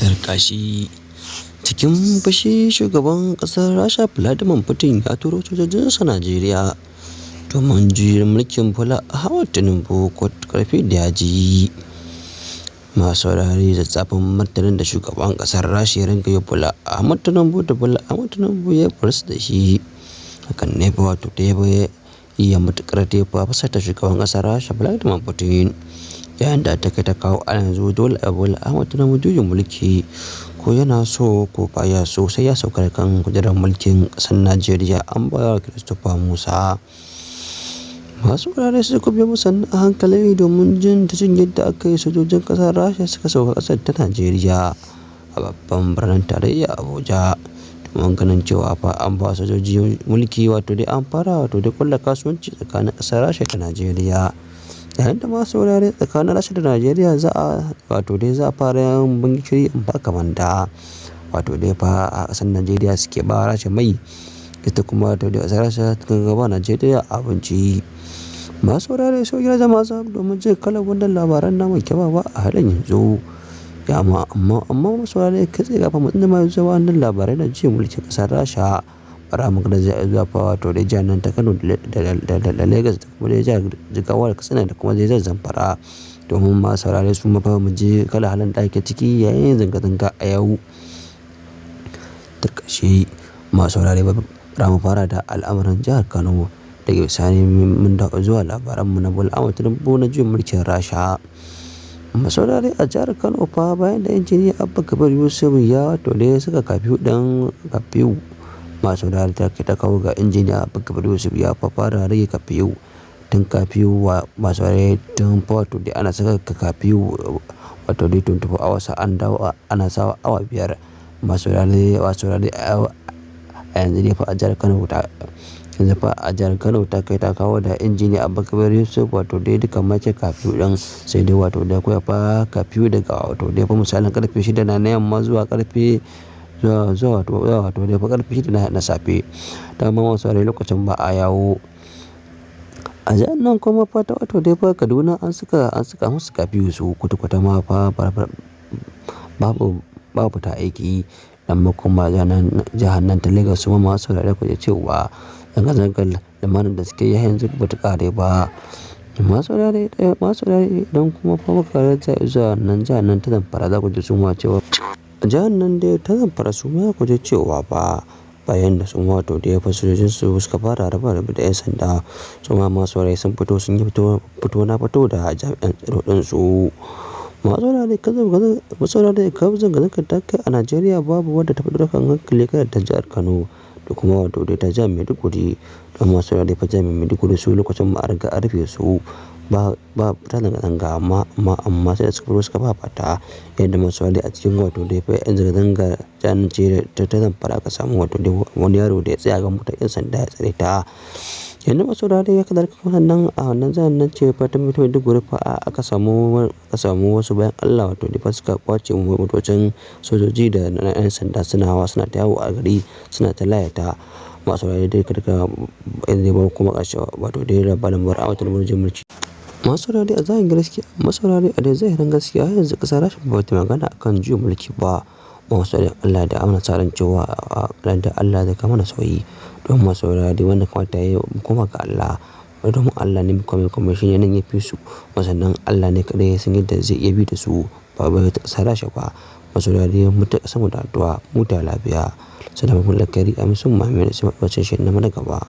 Tarkashi. Cikin fushi, shugaban ƙasar Rasha Vladimir Putin ya turo sojojinsa Najeriya domin juyin mulkin Bola Ahmed Tinubu ko ƙarfi da yaji. Masu saurare, zazzafan martanin da shugaban ƙasar Rasha ya ringa yi Bola Ahmed Tinubu da Bola Ahmed Tinubu ya burus da shi. Hakan ne fa wato da ya iya matuƙar da ya fusata shugaban ƙasar Rasha Vladimir Putin. Yayin da ta kai ta kawo a yanzu dole a Bola Ahmed Tinubu juyin mulki, ko yana so ko baya so, sai ya sauka kan kujerar mulkin ƙasar Najeriya an ba Christopher Musa. Masu saurare, sai ku biyo mu sannu a hankali domin jin ta jin yadda aka yi sojojin ƙasar Rasha suka sauka ƙasar ta Najeriya a babban birnin tarayya Abuja, domin ganin cewa fa an ba sojoji mulki, wato dai an fara wato dai kulla kasuwanci tsakanin ƙasar Rasha da Najeriya. Yayin da, masu saurare, tsakanin Rasha da Najeriya za a wato dai za a fara yin ban gishiri in ba manta. Wato dai fa a ƙasar Najeriya suke ba Rasha mai, ita kuma wato dai ƙasar Rasha ta ba Najeriya abinci. Masu saurare, sau gida jama'a domin jin kalar wannan labaran namu kyawawa a halin yanzu. Ya amma amma amma masu saurare, kai tsaye kafin mu tsinduma zuwa wannan labarai na juyin mulkin ƙasar Rasha, bara mu garzaya zuwa fa wato dai jihar nan ta Kano da Lagos da kuma dai jihar Jigawa da Katsina da kuma dai jihar Zamfara, domin masu saurare su ma fa mu ji kalar halin da ake ciki yayin zanga-zanga a yau. Tarkashi. Masu saurare, bara mu fara da al'amuran jihar Kano, daga bisani mun dawo zuwa labaranmu na Bola Ahmed Tinubu na juyin mulkin Rasha. Masu saurare, a jihar Kano fa, bayan da Injiniya Abba Kabir Yusuf ya wato dai saka curfew ɗin curfew, masu saurare, ta kai ta kawo ga Injiniya Abba Kabir Yusuf ya fa fara rage curfew. Tun curfew wa masu saurare, tun fa wato dai ana saka curfew wato dai 24 hours, an dawo ana sawa awa 5. Masu saurare, a yanzu dai fa a jihar Kano ta yanzu fa a jihar Kano ta kai ta kawo da Injiniya Abba Kabir Yusuf wato dai duka mace curfew ɗin, sai dai wato dai kawai fa curfew daga wato dai fa misalin karfe 6 na yamma zuwa karfe zuwa zuwa wato zuwa wato dai fa karfe 6 na safe. Dama, masu saurare, lokacin ba a yawo. A jihar nan kuma fa ta wato dai fa Kaduna an saka musu curfew, su kwata-kwata ma fa babu ta aiki. Dan kuma jihar nan ta Lagos su ma, masu saurare, ku ji cewa zanga-zangar lumanar da suke yi har yanzu ba ta ƙare ba. Masu saurare, idan kuma fa muka garzaya zuwa nan jihar nan ta Zamfara, za ku ji su ma cewa jihar nan dai ta Zamfara su ma ku ji cewa fa bayan da sun wato dai fa sojojin su suka fara raba rabe da 'yan sanda, su ma, masu saurare, sun fito sun yi fito fito na fito da jami'an tsaro ɗin su. Masu saurare, zanga-zangar ta kai a Najeriya babu wadda ta fi ɗaukar hankali kalar ta jihar Kano da kuma wato dai ta jihar Maiduguri. Don, masu saurare, fa jihar Maiduguri su lokacin ma an riga an rufe su, ba ba fita zanga-zanga, amma sai da suka fito suka fafata. Yadda, masu saurare, a cikin wato dai fa 'yan zanga-zanga jihar ce ta Zamfara aka samu wato dai wani yaro da ya tsaya ga motar 'yan sanda ya tsare ta. Yanzu, masu saurare, haka zalika kuma sannan a wannan jihar nan ce fa ta Maiduguri fa aka samu wasu bayin Allah wato dai fa suka ƙwace motocin sojoji da na 'yan sanda, suna hawa suna ta yawo a gari suna ta layata. Masu saurare, dai duka yanzu dai kuma ƙarshe wato dai labarin Bola Ahmed Tinubu juyin mulki. Masu saurare, a zahirin gaskiya, masu saurare, a dai zahirin gaskiya, har yanzu ƙasar Rasha ba ta magana akan juyin mulki ba. Masu saurare, Allah da amana sa ran cewa da Allah zai kawo mana sauyi. Don, masu saurare, wanda kamata yayi mu koma ga Allah. Domin Allah ne mai komai, komai shi ne nan ya fi su. Sannan Allah ne kaɗai ya san yadda zai iya bi da su, ba wai ta ƙasar Rasha ba. Masu saurare, mu taya ƙasarmu da addu'a, mu huta lafiya. Salamun alaikum, amin summa amin, sai mu shirin na gaba.